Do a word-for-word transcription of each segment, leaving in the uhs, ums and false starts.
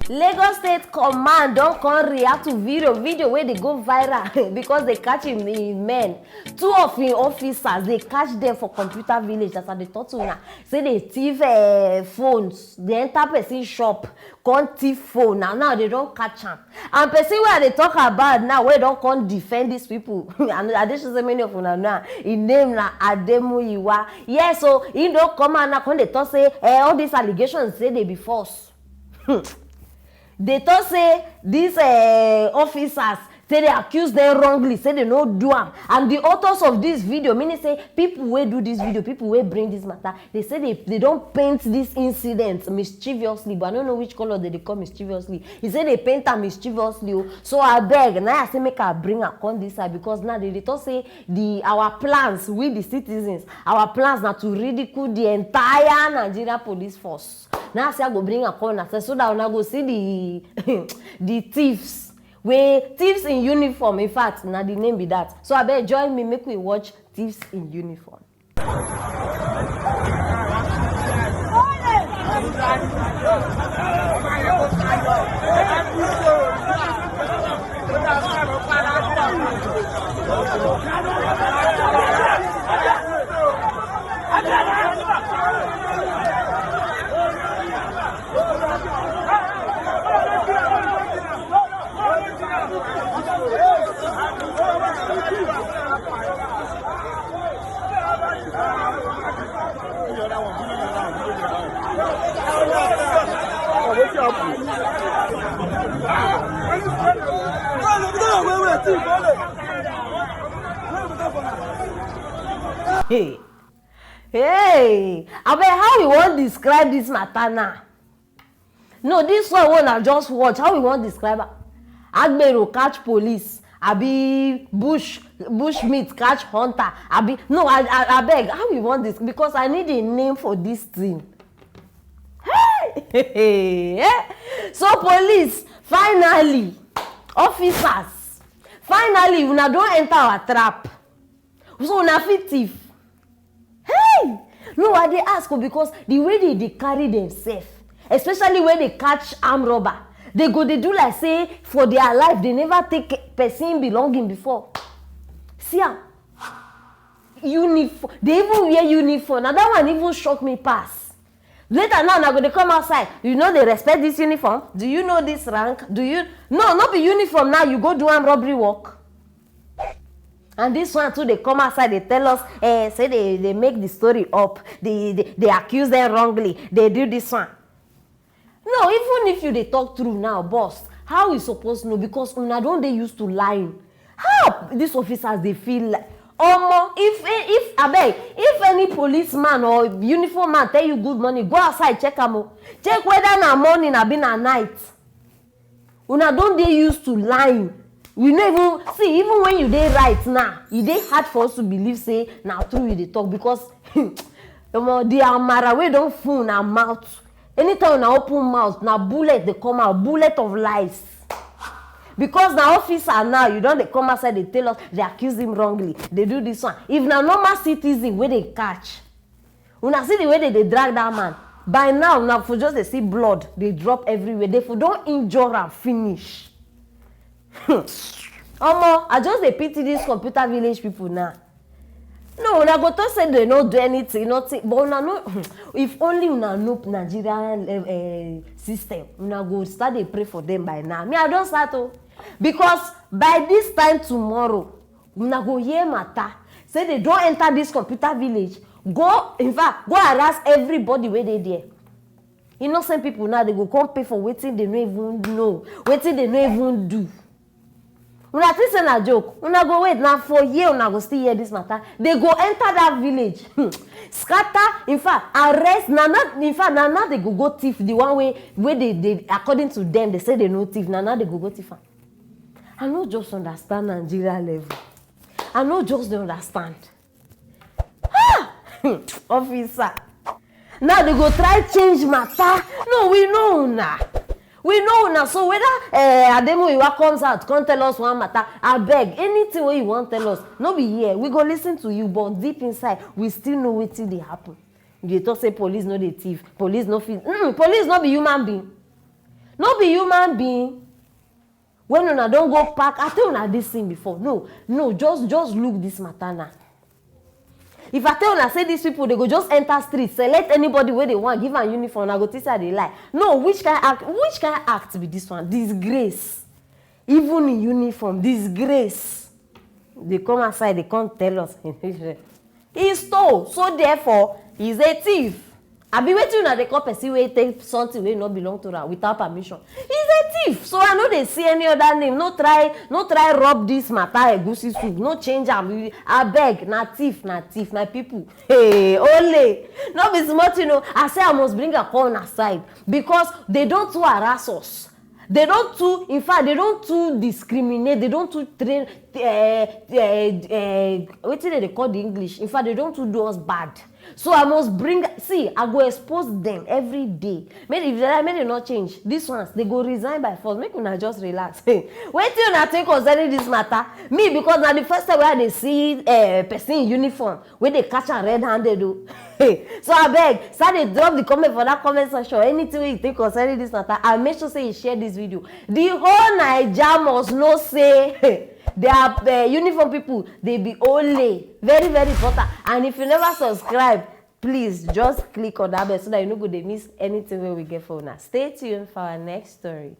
Lagos State Command don come react to video video wey dey go viral because they catch him, him men. Two of him officers, they catch them for Computer Village, as I dey talk to una, say they thief eh, phones, they enter person shop, come thief phone. Now now they don catch am. And person wey I dey talk about now, wey don come defend these people, and I dey sure say many of una know am. Him name na Ademuyiwa. Yes, so he don come out now, come dey talk say eh, all these allegations say they be false. They talk say these eh, officers say they accuse them wrongly, say they no do am, and the authors of this video, meaning say people wey do this video, people wey bring this matter, they say they they don paint this incident mischievously, but I no know which colour they dey call mischievously. He say they paint am mischievously o. So abeg, na I say make I bring am come this side, because now they dey talk say the our plans, we the citizens, our plans na to ridicule the entire Nigeria police force. Na I say I go bring am come una side so that una go see the the thieves, wey thieves in uniform, in fact na the name be that. So abeg join me, make we watch Thieves in Uniform. Hey, hey, abeg, how we wan describe this matter now? No, this one wey una just watch, how we wan describe am? Agbero catch police, abi bush bush meat catch hunter, abi no, I I abeg, how we wan dis, because I need a name for this thing. Hey! So police, finally, officers, finally una don enter our trap. So una fit thief. Hey! No, I dey ask o, because the way they dey carry themselves, especially when they catch armed robber, they go dey do like say for their life they never take person belonging before. See am, uniform, they even wear uniform, na that one even shock me pass. Later now, una go dey come outside, you no dey respect this uniform? Do you know this rank? Do you, no, no be uniform now you go do am robbery work? And this one too, they come outside, they tell us, eh, say they they make the story up, they they, they accuse them wrongly, they do this one. No, even if you dey talk true now, boss, how we suppose know? Because una don dey used to lying. How these officers dey feel like, omo, if if abeg, if any policeman or uniform man tell you good morning, go outside check am o, check whether na morning abi na night. Una don dey used to lying. We no even see, even when you dey right now, e dey hard for us to believe say na true you dey talk, because omo, the amara wey don full una mouth, anytime una open mouth na bullet dey come out, bullet of lies. Because na officer now, you don dey come outside dey tell us they accuse him wrongly, they do this one. If na normal citizen wey dey catch, una see the way they dey drag that man, by now una for just dey see blood dey drop everywhere, they for don injure am finish. Omo, I just dey pity these Computer Village people now. No, una go talk say they no do anything, nothing, but una no. If only una know Nigeria eh, system, una go start dey pray for them by now. Me, I don start o, because by this time tomorrow, una go hear matter say they don enter this Computer Village, go, in fact, go harass everybody wey dey there. Innocent people now, they go come pay for wetin they no even know, wetin they no even do. Una think say na joke? Una go wait, na for here una go still hear this matter. They go enter that village, hmm, scatter, in fact, arrest. Na na, in fact, na na they go go thief the one wey wey they dey, according to them, they say they no thief. Na na they go go thief am. I no just understand Nigeria level. I no just dey understand. Ah! Officer, now they go try change matter. No, we know una. We know una. So whether uh, Ademuyiwa comes out, come tell us one matter, abeg, anything wey you wan tell us, no be here. We go listen to you, but deep inside, we still know wetin dey happen. You dey talk say police no dey thief, police no fit. Mm, police no be human being. No be human being. When una don go pack, I tell una this thing before. No, no, just just look this matter now. If I tell una say these people, they go just enter street, select anybody wey they want, give am uniform, I go think say I dey lie. No, which kind act, which kind act be this one? Disgrace. Even in uniform, disgrace. They come outside, they come tell us. He stole, so therefore he's a thief. Abi wetin una dey call person wey take something wey no belong to am without permission? He's a thief. So I no dey see any other name. No try, no try rub this matter egusi soup. No change am. Abeg, na thief, na thief, my people. Hey, ole. No be small thing o. I say I must bring am come una side because they don too harass us. They don too, in fact, they don too discriminate. They don too train, uh, uh, uh, wetin dem dey call the English? In fact, they don too do us bad. So I must bring, see, I go expose them every day. Make, if they like, make they not change. These ones, they go resign by force. Make una just relax. Wetin una think concerning this matter? Me, because na the first time wey I dey see, uh, person in uniform wey dey catch am red-handed o. So abeg, start dey drop the comment for that comment section. Anything wey you think concerning this matter, and make sure say you share this video. The whole Naija must know say their, uh, uniform people, they be ole. Very, very important. And if you never subscribe, please just click on that bell so that you no go dey miss anything wey we get for una. Stay tuned for our next story.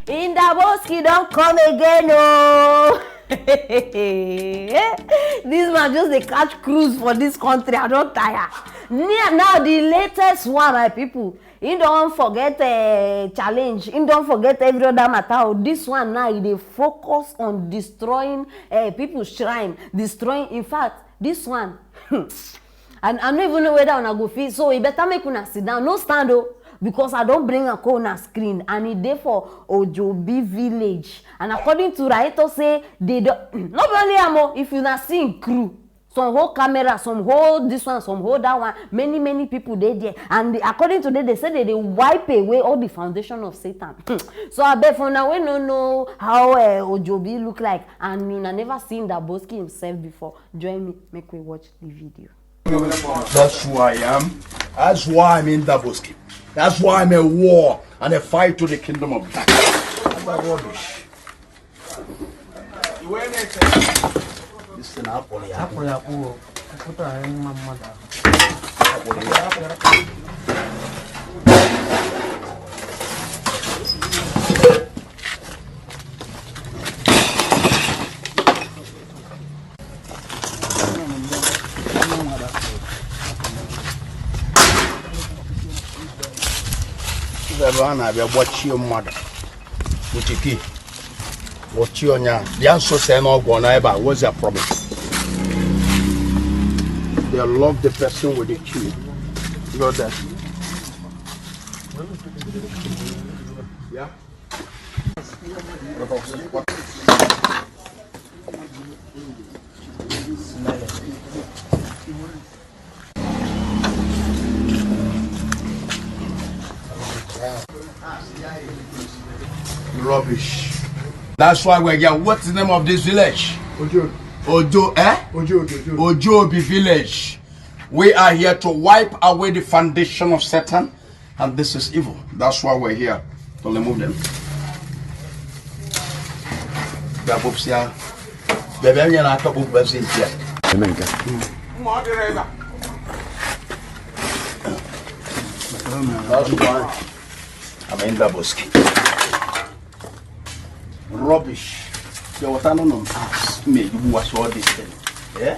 Indaboski don come again o. This man just dey catch cruise for this country. I don tire. Now, now the latest one, my people. He don forget, uh, challenge. He don forget every other matter o. This one now, he dey focus on destroying, uh, people shrine. Destroying, in fact, this one, and I no even know whether una go fit. So e better make una sit down, no stand o, because I don bring am come una screen, and e dey for Ojobi village. And according to Raito say, they don, no be only am o, if una see im crew, some hold camera, some hold this one, some hold that one. Many, many people dey there, and according to them, they say they dey wipe away all the foundation of Satan. So abeg, for una wey no know how, uh, Ojobi look like, and una never seen Daboski himself before, join me, make we watch the video. That's who I am. That's why I'm in Daboski. That's why I'm a war and a fight to the kingdom of darkness. That's rubbish. This thing happen here. Happen here, oh. Put her in my mother. Ebe a na-abịa gbachie mmadụ with key. Gbachie onye a. Bịa nso, see na ọgwụ ọ nọ ebe a. What's your problem? They love the person with the key. You know that. Yeah. Rubbish. That's why we're here. What's the name of this village? Ojo. Ojo, eh? Ojo, Ojo, Ojo. Ojo Obi village. We are here to wipe away the foundation of Satan, and this is evil. That's why we're here to remove them. Bịa kpopụsịa. Bịa, bịa, nyere aka kpopụ ebe isi ya. Eme nke a. That's why I'm in Daboski. Rubbish. The water no no pass. Me, you wash all this thing. Yeah?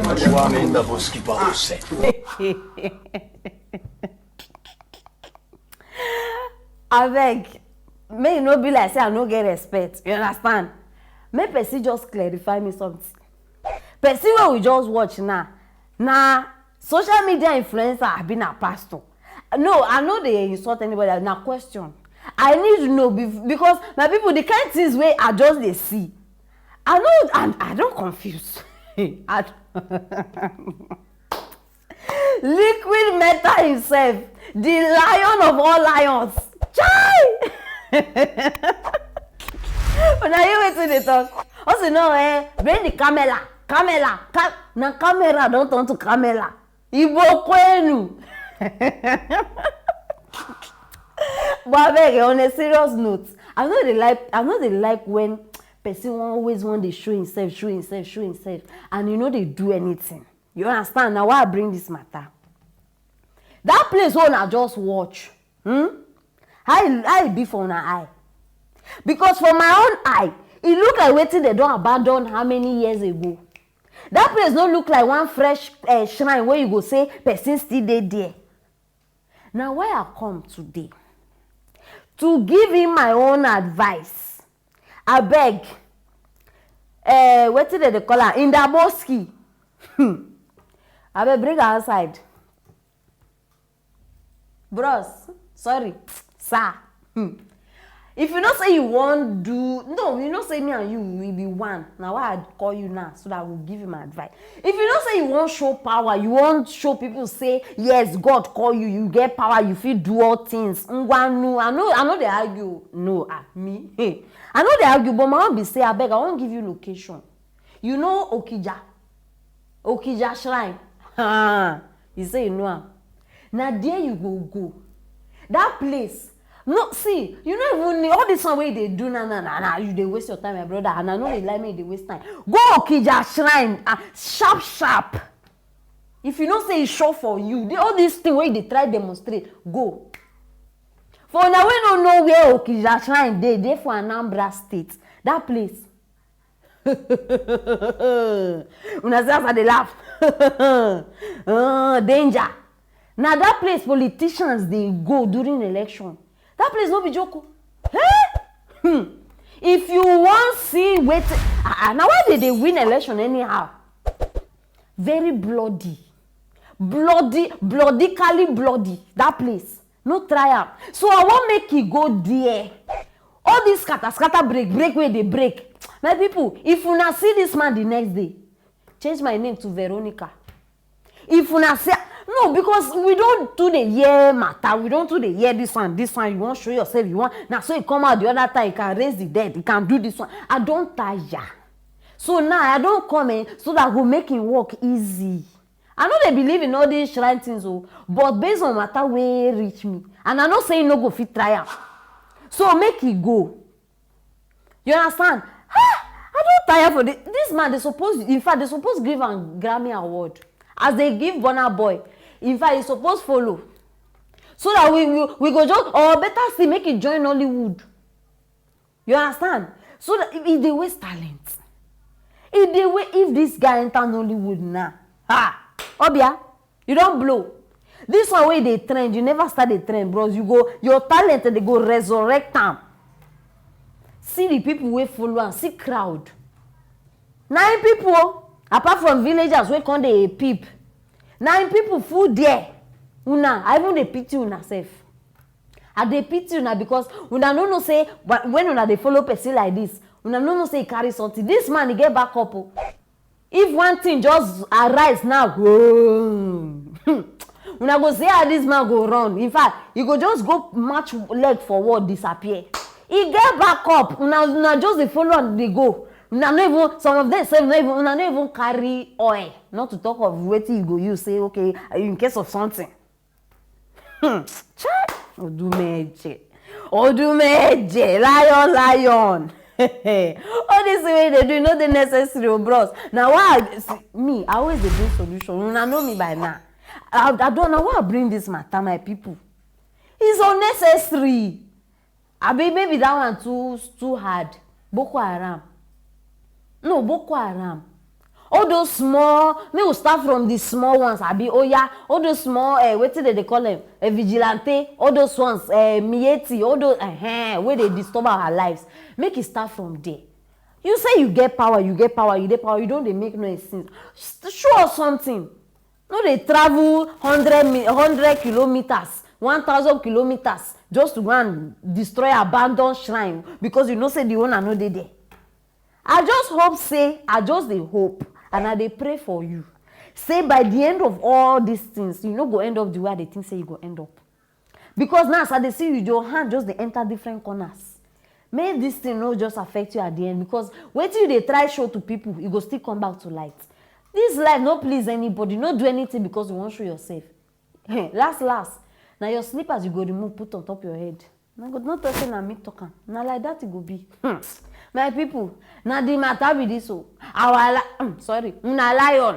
That's why I'm in Daboski, Pause. Abeg, make e no be like say I no get respect. You understand? Make person just clarify me something. Person wey we just watch now, na social media influencer abi na pastor? No, I no dey insult anybody. Na question. I need to know bef-, because my people, the kind things wey I just dey see, I no, I, I don confuse. I, Liquid Metal himself, the lion of all lions. Chai! Una hear wetin dey talk? Osi no, eh, bring the camera, camera, cam-, na camera don turn to camera. Igbo kwenu. But abeg, on a serious note, I no dey like I no dey like when person wan always wan dey show himself, show himself, show himself, and he no dey do anything. You understand? Na why I bring this matter. That place wey una just watch, hmm? How e how e be for una eye? Because for my own eye, e look like wetin dem don abandon how many years ago. That place no look like one fresh eh, shrine wey you go say person still dey there. Na why I come today to give him my own advice. Abeg, eh, wetin dem dey call am? Indaboski. Hmm. Abeg, bring am outside. Bros, sorry, sir. Hmm. If you know say you wan do, no, you know say me and you, we be one. Na why I call you now, so that I go give you my advice. If you know say you wan show power, you wan show people say, yes, God call you, you get power, you fit do all things. Ngwanu, I no, I no dey argue. No, ah, me. Hey. I no dey argue, but my own be say, abeg, I wan give you location. You know Okija? Okija shrine. Ah, you say you know am. Na there you go go. That place. No, see, you no even need all this one wey you dey do now, now, now, now. You dey waste your time, my brother. And I no dey like make you dey waste time. Go Okija shrine, ah, sharp, sharp. If you know say e sure for you, the, all this thing wey you dey try demonstrate, go. For una wey no know where Okija shrine dey, dey for Anambra State. That place. Una see as I dey laugh. Uh, danger. Na that place politicians dey go during election. That place no be joke o. Eh? Hmm. If you wan see wetin, ah, ah, na why dem dey win election anyhow. Very bloody. Bloody, bloodically bloody. That place. No try am. So I wan make e go there. All this scatter, scatter, break, break wey dey break. My people, if una see this man the next day, change my name to Veronica. If una see, no, because we don too dey hear matter, we don too dey hear this one, this one, you wan show yourself, you wan, na so e come out the other time, e can raise the dead, e can do this one. I don tire. So now I don come, eh, so that I go make im work easy. I no dey believe in all these shrine things o, but based on matter wey reach me, and I know say e no go fit try am. So make e go. You understand? Ah, I don tire for this. This man, dem suppose, in fact, dem suppose give am Grammy Award. As dem give Burna Boy, in fact, e suppose follow. So that we, we, we go just, or better still, make e join Nollywood. You understand? So that e dey waste talent. E dey wa-, if this guy enter Nollywood now, ah, Obia, you don blow. This one wey dey trend, you never start dey trend, bros. You go, your talent, dem go resurrect am. See the people wey follow am, see crowd. Na im people o, apart from villagers wey come dey peep, na im people full there. Una, I even dey pity una sef. I dey pity una because una no know say wh-, when una dey follow person like this, una no know say e carry something. This man, e get backup o. If one thing just arise now, whoa, una go see how this man go run. In fact, e go just go match leg for wall, disappear. E get backup. Una, una just dey follow am dey go. Una no even, some of them sef no even, una no even carry oil. Not to talk of wetin you go use say, okay, in case of something. Hmm. Chai! Odumeje. Odumeje. Lion, lion. All this thing wey you dey do, e no dey necessary o, bros. Na why I, see, me, I always dey bring solution. Una know me by now. I, I don, na why I bring this matter, my people. It's unnecessary. Abi maybe that one too, too hard. Boko Haram. No, Boko Haram. All those small, make we start from the small ones, abi, oh yeah, all those small, eh, wetin dem dey call them, eh, vigilante, all those ones, eh, Miyetti, all those, eh, wey dey disturb our lives. Make e start from there. You say you get power, you get power, you dey power, you don dey make noise since. S-, show us something. No dey travel hundred mi-, hundred kilometers, one thousand kilometers just to go and destroy abandoned shrine because you know say the owner no dey there. I just hope say, I just dey hope and I dey pray for you. Say by the end of all these things, you no go end up the way I dey think say you go end up. Because now as I dey see you, your hand just dey enter different corners. Make this thing no just affect you at the end, because wetin you dey try show to people, e go still come back to light. This life no please anybody, no do anything because you wan show yourself. Last last, na your slippers you go remove put on top your head. Na go no talk say na me talk am, na like that e go be. Hmm. My people, na the matter be this o. Our li- hmm, sorry, una lion.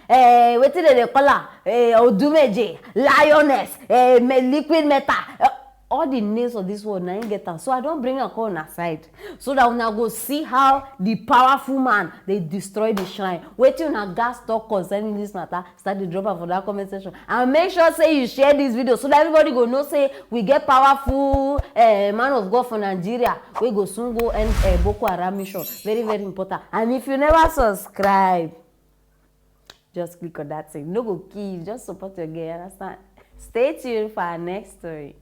Eh, wetin dem dey call am? Eh, odumeje, lioness, eh, me- liquid metal. Eh, all the names of this world na im get am, so I don bring am come una side so that una go see how the powerful man dey destroy the shrine. Wetin una gats talk concerning this matter, start dey drop am for that comment section, and make sure say you share this video so that everybody go know say we get powerful uh, man of God for Nigeria wey go soon go end uh, Boko Haram mission. Very very important. And if you never subscribe, just click on that thing. No go kill, just support your girl, understand? Stay tuned for our next story.